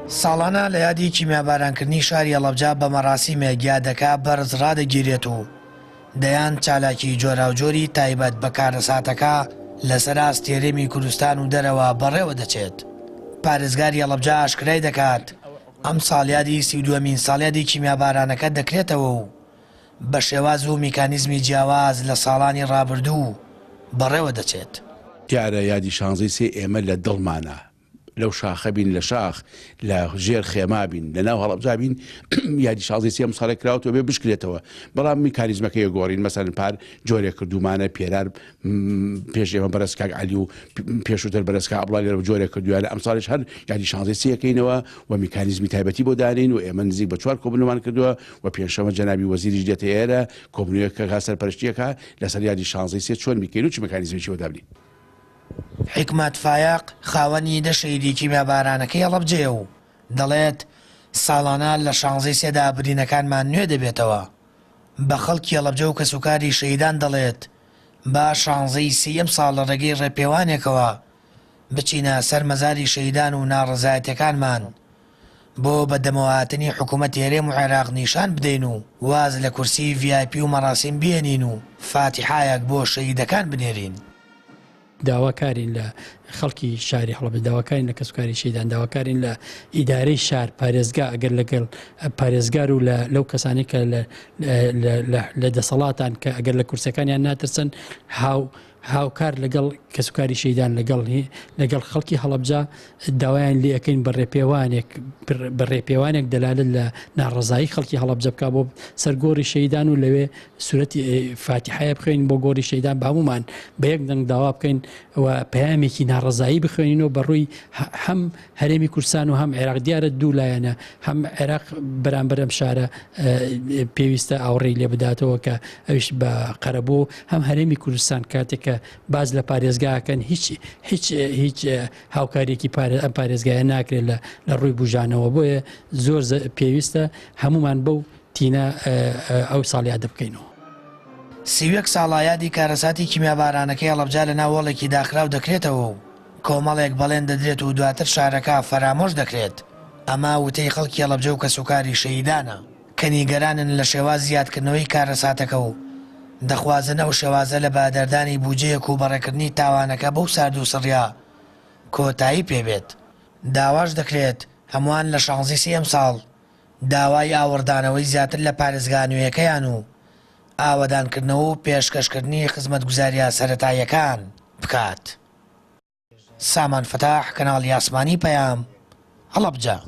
ساڵانە لە یادی کیمیابارانکردنی شاری هەڵەبجە بە مەراسیمێک یادەکە بەرز ڕادەگیرێت و دەیان چالاکی جۆراوجۆری تایبەت بە کارەساتەکە لەسەر ئاستی هەرێمی کوردستان و دەرەوە بەڕێوە دەچێت. پارێزگاری هەڵەبجە ئاشکرای دەکات، ئەمساڵ یادی 32مین ساڵیادی کیمیابارانەکە دەکرێتەوە و بە شێواز و میکانیزمی جیاواز لە ساڵانی ڕابردوو بەڕێوە دەچێت. دیارە یادی شانزەی سێ ئێمە لە دڵمانە، لەو شاخە بین لە شاخ، لە ژێر خێما بین، لە ناو هەڵەبجە بین، یادی شانزەی سێ ئەمساڵێ کراوەتەوە بێ بشکرێتەوە، بەڵام میکانیزمەکەی ئەگۆڕین، مەسەلەن پار جۆرێک کردوومانە، پێرار پێش ئێمە بەرەز کاک عەلی و پێشووتر بەرەز کاک عەبدوڵا لێرە جۆرێک کردوویانە، ئەمساڵیش هەر یادی شانزەی سێ ئەکەینەوە و میکانیزمی تایبەتی بۆ دانێین و ئێمە نزیک بە چوار کۆبوونەوەمان کردووە و پێنجشەممە جەنابی وەزیریش دێتە ئێرە کۆبوونەوەیەک ئەکا سەرپەرشتی ئەکا لەسەر یادی شانزەی سێ چۆن بیکەین و چ میکانیزمێکی بۆ دابنێین. حیکمەت فایەق، خاوەنی دە شەهیدی کیمیابارانەکەی هەڵەبجەیە و دەڵێت، ساڵانە لە شانزەی سێدا برینەکانمان نوێ دەبێتەوە. بە خەڵکی هەڵەبجە و کەسوکاری شەهیدان دەڵێت، با شانزەی سێی ئەمساڵ لە ڕێگەی ڕێپێوانێکەوە بچینە سەر مەزاری شەهیدان و ناڕەزایەتیەکانمان بۆ بە دەمەوەهاتنی حکومەتی هەرێم و عێراق نیشان بدەین و واز لە کورسی VIP و مەراسیم بێنین و فاتیحایەک بۆ شەهیدەکان بنێرین. داواکارین لە خەڵکی شاری هەڵەبجە، داواکارین لە کەسوکاری شەهیدان، داواکارین لە ئیدارەی شار، پارێزگا، ئەگەر لەگەڵ پارێزگار و لەو کەسانەی کە لە دەسەڵاتان کە ئەگەر لە کورسەکانیان ناترسن هاو هاوکار لەگەڵ کەسوکاری شەیدان لەگەڵ لەگەڵ خەڵکی هەڵەبجە داوایان لێ ئەەکەین بە ڕێپێوانێک بە ڕێپێوانێک دەلالت لە ناڕەزایی خەڵکی هەڵەبجە بکە بۆ سەر گۆڕی شەیدان و لەوێ سورەتی فاتیحەیە بخوێنین بۆ گۆڕی شەیدان بە هەموومان بە یەک دەنگ داوا بکەین و پەیامێکی ناڕەزایی بخوێنینەوە بە ڕووی هەم هەرێمی کوردستان و هەم عێراق دیارە دوو لایەنە هەم عێراق بەرامبەر ئەم شارە پێویستە ئاوڕی لێ بداتەوە کە ئەویش بە قەرەبوو هەم هەرێمی کوردستان کاتێک کە باز لە پارێزگاکەن هیچ هیچ هیچ هاوکاریەکی ئەم پارێزگایە ناکرێت لە لە ڕووی بژانەوە بۆیە زۆر پێویستە هەمومان بەو تینە ئەو ساڵیادە بکەینەوە. 31 ساڵە یادی کارەساتی کیمیابارانەکەی هەڵەبجە لەناو هۆڵێکی داخراو دەکرێتەوە و کۆمەڵێک بەڵێن دەدرێت و دواتر شارەکە فەرامۆش دەکرێت، ئەمە وتەی خەڵکی هەڵەبجە و کەسوکاری شەهیدانە، کە نیگەرانن لە شێوازی یادکردنەوەی کارەساتەکە و دەخوازن ئەو شێوازە لە بەهەدەردانی بوجەیەک و بەڕێکردنی تاوانەکە بەو ساردوسڕیە کۆتایی پێبێت. داواش دەکرێت هەمووان لە شانزی سێ ئەمساڵ داوای ئاوڕدانەوەی زیاتر لە پارێزگا نوێیەکەیان و ئاوەدانکردنەوە و پێشکەشکردنی خزمەتگوزارییە سەرەتاییەکان بکات. سامان فەتاح، کەناڵی ئاسمانی پەیام، هەڵەبجە.